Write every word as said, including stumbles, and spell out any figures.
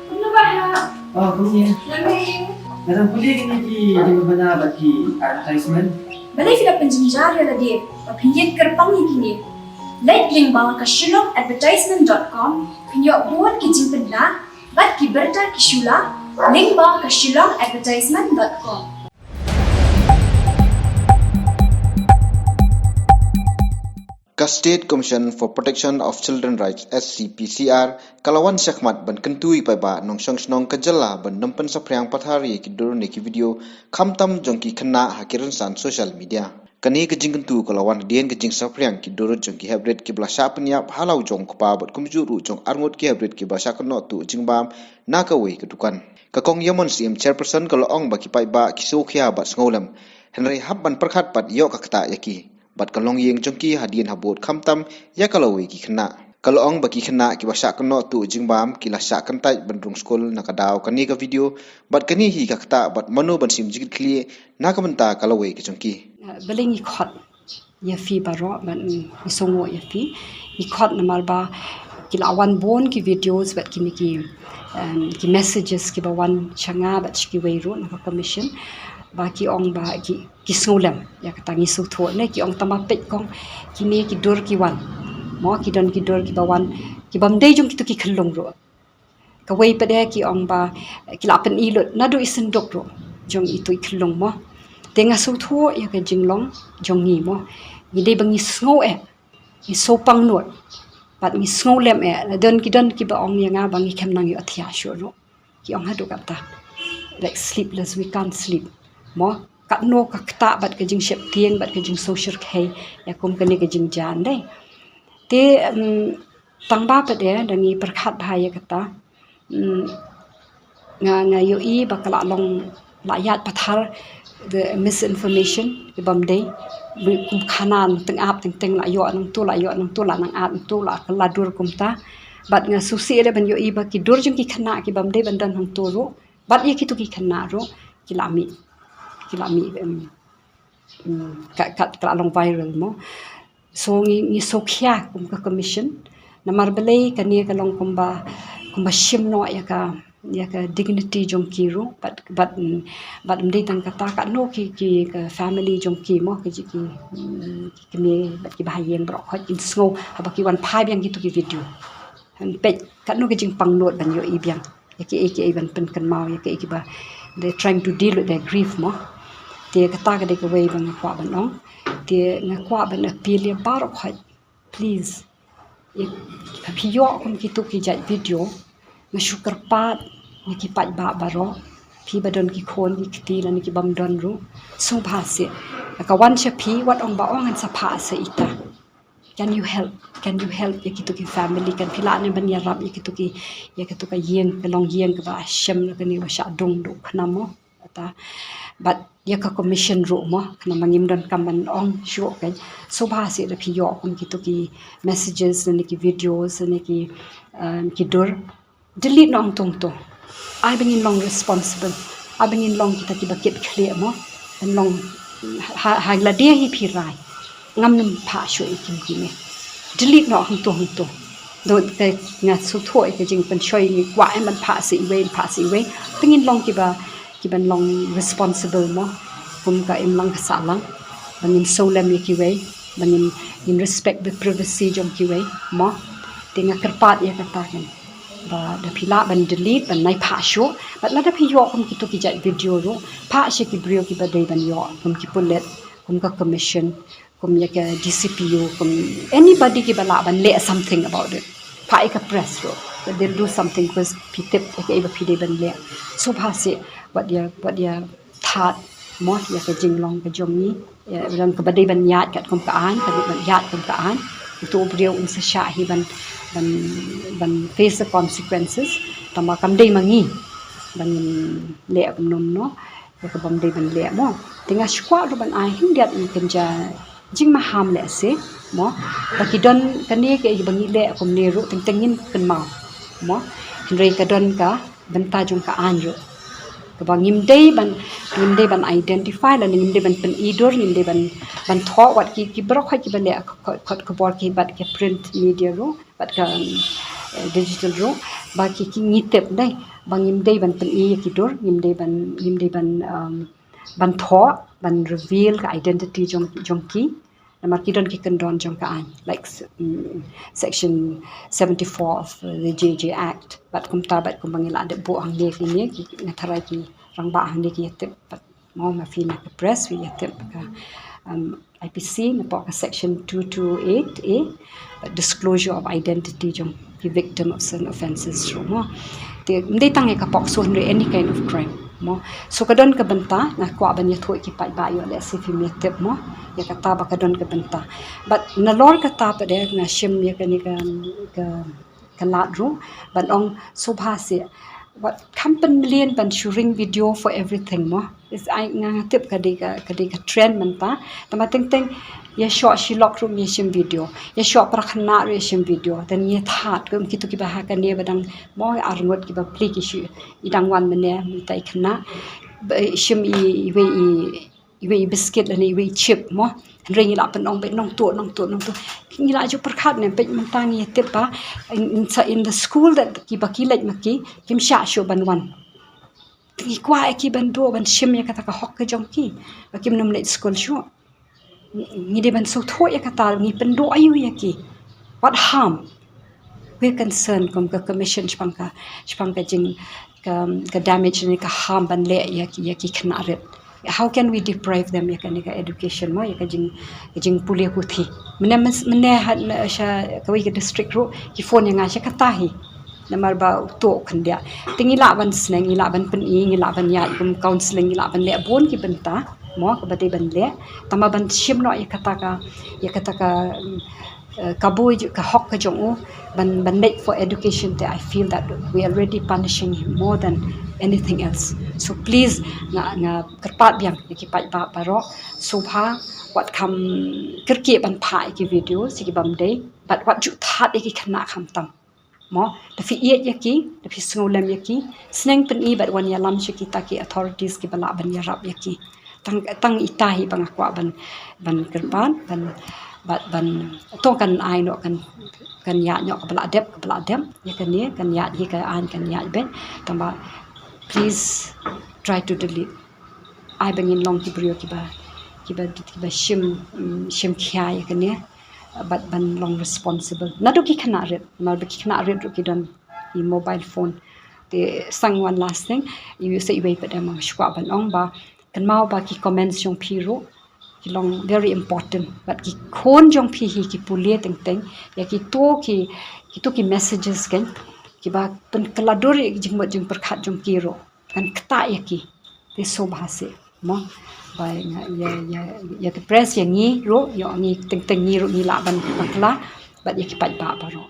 Kumno ba ha? Oh, kumne. Lame. Nga dang pule kine ki jingpynbna bad ki advertisement. Balei phi la pynjynjar ïa lade ba phin ïeng kyrpang ïa kine? Leit lyngba ka shillong advertisement dot com, phin ïoh bun ki jingpynbna bad ki bynta ki shula, lyngba ka shillong advertisement dot com. Ka State Commission for Protection of Children Rights, S C P C R, ka la wan shakhmat ban kyntu ïa ki paidbah nongshong shnong ka jylla ban nym pynsaphriang pathar ïa ki dur ne ki video khamtam jong ki khynnah ha ki rynsan social media. Kane ka jingkyntu ka la wan hadien ka jingsaphriang ki dur jong ki heprit kiba la shah pynïap ha la u jong u kpa bad kumjuh ruh jong arngut ki heprit kiba la shah kynnoh tuh jingbam na kawei ka dukan. Ka Kong Ïamon Syiem, Chairperson, ka la ong ba ki paidbah ki sngewkhia bad sngewlem, hynrei hap ban pyrkhat pat ïoh ka ktah ïa ki bad ka longïing jong ki hadien habud khamtam ïa ka lawei ki khynnah. Ka la ong ba ki khynnah kiba shah kynnoh tuh jingbam ki la shah kyntait ban rung skul na ka daw kane ka video bad kane hi ka ktah bad mano ban shim jingkitkhlieh na ka bynta ka lawei ka jong ki. Balei ngi khot ïa phi baroh bad ngi sngewnguh ïa phi. Ngi khot namar ba ki la wan bun ki videos bad kine ki, em, ki messages kiba wan sha nga bad sha kiwei ruh na ka commission ba ki ong ba ki, ki sngewlem ïa kata. Ngi sngewthuh ne ki ong tang ba peit kong kine ki dur ki wan mo, ki don ki dur kiba wan kibym dei jong kito ki khyllung ruh. Kawei pat de ki ong ba ki la pyni lut naduh i synduk ruh jong itu i khyllung mo. Te nga sngewthuh ïa ka jinglong jong ngi mo. Ngi dei ba ngi sngew eh, ngi sngewpang nud bad ngi sngewlem eh. La don ki don kiba ong ïa nga ba ngi khlem nang ïohthiah shuh ruh. Ki ong haduh katta, like, sleepless, we can't sleep mo. Katno ka ktah bad ka jingsheptieng bad ka jingsngewshyrkhei ïa kum kane ka jingjia dei. Te, em, tang ba pat de da ngi pyrkhat bha ïa kata. Nga, nga ïohi ba ka la long, la ïaid pathar the misinformation kibym dei. Kum khana tyngab teng teng, la ïoh nangto, la ïoh nangto, la nang ap nangto, la kylla dur kumta. Bad nga sngewsih de ban ïohi ba ki dur jong ki khynnah kibym dei ban don hangto ruh bad ïa kito ki khynnah ruh ki la mih, ki la mih, em, em, ka, ka, ka la long viral mo. So ngi, ngi sngewkhia kum ka commission namar balei kane ka long kumba, kumba shim noh ïa ka, ïa ka dignity jong ki ruh bad, bad, em, bad ym dei tang kata, katno ki, ki, ka family jong ki mo, ki, ki, em, ki kmie bad kiba ha ïing baroh khoit kin sngew haba ki wan phai biang kito ki video. Peit katno ka jingpang nud ban ïohi biang ïa kiei kiei ban pynkynmaw ïa kiei kiba they're trying to deal with their grief mo. Te kata ka dei kawei ba nga kwah ban ong. Te nga kwah ban appeal ïa baroh khoit, please, ïa, phi ïoh kum kito ki jait video, nga shu kyrpad ïa ki paidbah baroh, phi ba don ki khun ki kti lane kibym don ruh, sngewbha seh. Ka wan sha phi wat ong ba ong ngan sa phah seh ita. Can you help? Can you help ïa kito ki family? Kan phi lah ne ban ïarap ïa kito ki, ïa kito ka ïing, ka longïing kaba shem la kane ba shah dung duh khnam mo. Kata. Bad ïa ka commission ruh mo, khnam ba ngim don kam ban ong shuh kan. Sngewbha seh da phi ïoh kum kito ki messages ne ki videos ne ki, em, ki dur. Delete noh hangto hangto. Ai ba ngin long responsible. Ai ba ngin long kita kiba kit khlieh mo. Ban long ha, ha lade hi phi rai. Ngam nym phah shuh ïa kim kine. Delete noh hangto hangto. Dei te nga sngewthuh ïa ka jingpynshoi, ngi kwah em ban phah seh iwei, phah seh iwei. Ba ngin long kiba, kiban long responsible mo. Kum ka imlang ka sahlang. Ba ngin sngewlem ïa kiwei. Ba ngin, ngin respect the privacy jong kiwei mo. Te nga kyrpad ïa kata kan. Ba da phi lah ban delete, ban nai phah shuh. Bad lada phi ïoh kum kito ki jait video ruh, phah sha ki briew kiba dei ban ïoh, kum ki pulit, kum ka commission, kum ïa ka D C P U, kum anybody kiba lah ban leh something about it. Phah ïa ka press ruh, that they'll do something, 'cause phi tip ïa kaei ba phi dei ban leh. Sngewbha seh wat ïa, wat ïa thad mo ïa ka jinglong ka jong ngi. Ïa, long kaba dei ban ïaid katkum ka aiñ, ka dei ban ïaid kum ka aiñ. Uto u briew un sa shah hi ban, ban, ban face the consequences. Tangba kam dei ma ngi ban leh kumno kumno ïa kabym dei ban leh mo. Te nga shu kwah ruh ban ai khyndiat ïa ka jing, jingmaham lehse mo. Ba ki don kane kaei ba ngi leh kumne ruh teng teng ngin kynmaw mo. Hynrei ka don ka bynta jong ka aiñ ruh. Kaba ngim dei ban, ngim dei ban identify lane ngim dei ban pyni dur, ngim dei ban, ban thoh wat ki, ki baroh khoit kiba leh khot, khot khubor ki bad ki print media ruh, bad ka, um, eh, digital ruh, ba ki, ki ngi tip dei ba ngim dei ban pyni ïa ki dur, ngim dei ban, ngim dei ban, um, ban thoh, ban reveal ka identity jong, jong ki. Namar ki don ki kyndon jong ka aiñ, like, s- mm, section seventy-four of the J J Act. Bad kumta, bad kumba ngi la dep buh hangne kine, ki, nga tharai ki rangbah hangne ki ïa tip, bad mo ma phi na ka press phi ïa tip ka, um, I P C napoh ka section two two eight A, bad disclosure of identity jong ki victim of certain offences ruh mo. Te ym dei tang ïa ka POCSO hynrei any kind of crime mo. So ka don ka bynta, nga kwah ban ïathuh ïa ki paidbah ïoh lehse phim ïa tip mo ïa kata ba ka don ka bynta. Bad nalor kata pat de nga shim ïa kane ka, ka, ka lad ruh ban ong sngewbha seh, wat kham pynmlien ban shu ring video for everything mo. Is ai nga, nga tip ka dei ka, ka dei ka trend mynta. Tangba teng teng ïa shoh shilok ruh ngi shim video, ïa shoh para khynnah ruh ïa shim video. Te ngi thad kum kito kiba ha kane ba dang mo arngut kiba pli ki shu, i dang wan mynne mynta i khynnah ba shim i, iwei i, iwei i biscuit lane iwei i chip mo. Hynrei ngi la pynong beit nongtuh, nongtuh, nongtuh. Ngi la ju pyrkhat ne beit mynta ngi tip ba in, in, in the school that kiba ki leit ma ki kim shah shuh ban wan. Te ngi kwah ïa ki ban duh ban shim ïa kata ka hok ka jong ki ba kim nym leit skul shuh. Ngi, ngi dei ban sngewthuh ïa kata, ngi pynduh aïu ïa ki. What harm? We're concerned kum ka commission shaphang ka, shaphang ka jing, ka, ka damage ne ka harm ban leh ïa ki, ïa ki khynnah rit. How can we deprive them ïa kane ka education mo, ïa ka jing, ka jingpule puthi? Mynne, mynne ha, sha kawei ka district ruh ki phone ïa nga sha kata hi. Namar ba u tuh khyndiat. Te ngi lah ban sneng, ngi lah ban pyni, ngi lah ban ïaid kum counselling, ngi lah ban leh bun ki bynta mo kaba dei ban leh. Tangba ban shim noh ïa kata ka, ïa kata ka, mm, eh, kabu ju ka hok ka jong u ban, ban leit for education, te I feel that we are already punishing him more than anything else. So please, nga, nga kyrpad biang ïa ki paidbah baroh, sngewbha wat kham kyrkieh ban phah ïa ki video sha ki bym dei, bad wat ju thad ïa ki khynnah khamtam. Mo, da phi ïeit ïa ki, da phi sngewlem ïa ki, sneng pyni bad wan ïalam sha kita ki authorities kiba lah ban ïarap ïa ki. Tang, tang ita hi ba nga kwah ban, ban kyrpad, ban, ban, ban, to kan ai noh, kan, kan ïaid noh kaba lah dep, kaba lah dep ïa kane, kan ïaid hi ka aiñ, kan ïaid beit. Tangba please try to delete. Ai ba ngin long ki briew kiba, kiba, kiba shim, mm, shim khia ïa kane, bad ban long responsible. Naduh ki khynnah rit, namar ba ki khynnah rit ruh ki don i mobile phone. Te sa one last thing, i sa iwei pat de ma nga shu kwah ban ong ba kynmaw ba ki comments jong phi ruh ki long very important. Bad ki khun jong phi hi ki pule teng teng ïa kito ki, kito ki messages kan, kiba pynkylla dur ïa ki jingmut jingpyrkhat jong ki ruh. Kan ktah ïa ki. Te sngewbha seh mo. Ba ïa, ïa, ïa, ïa te press ïa ngi ruh, ïa ngi teng teng ngi ruh ngi lah ban bakla bad ïa ki paidbah baroh.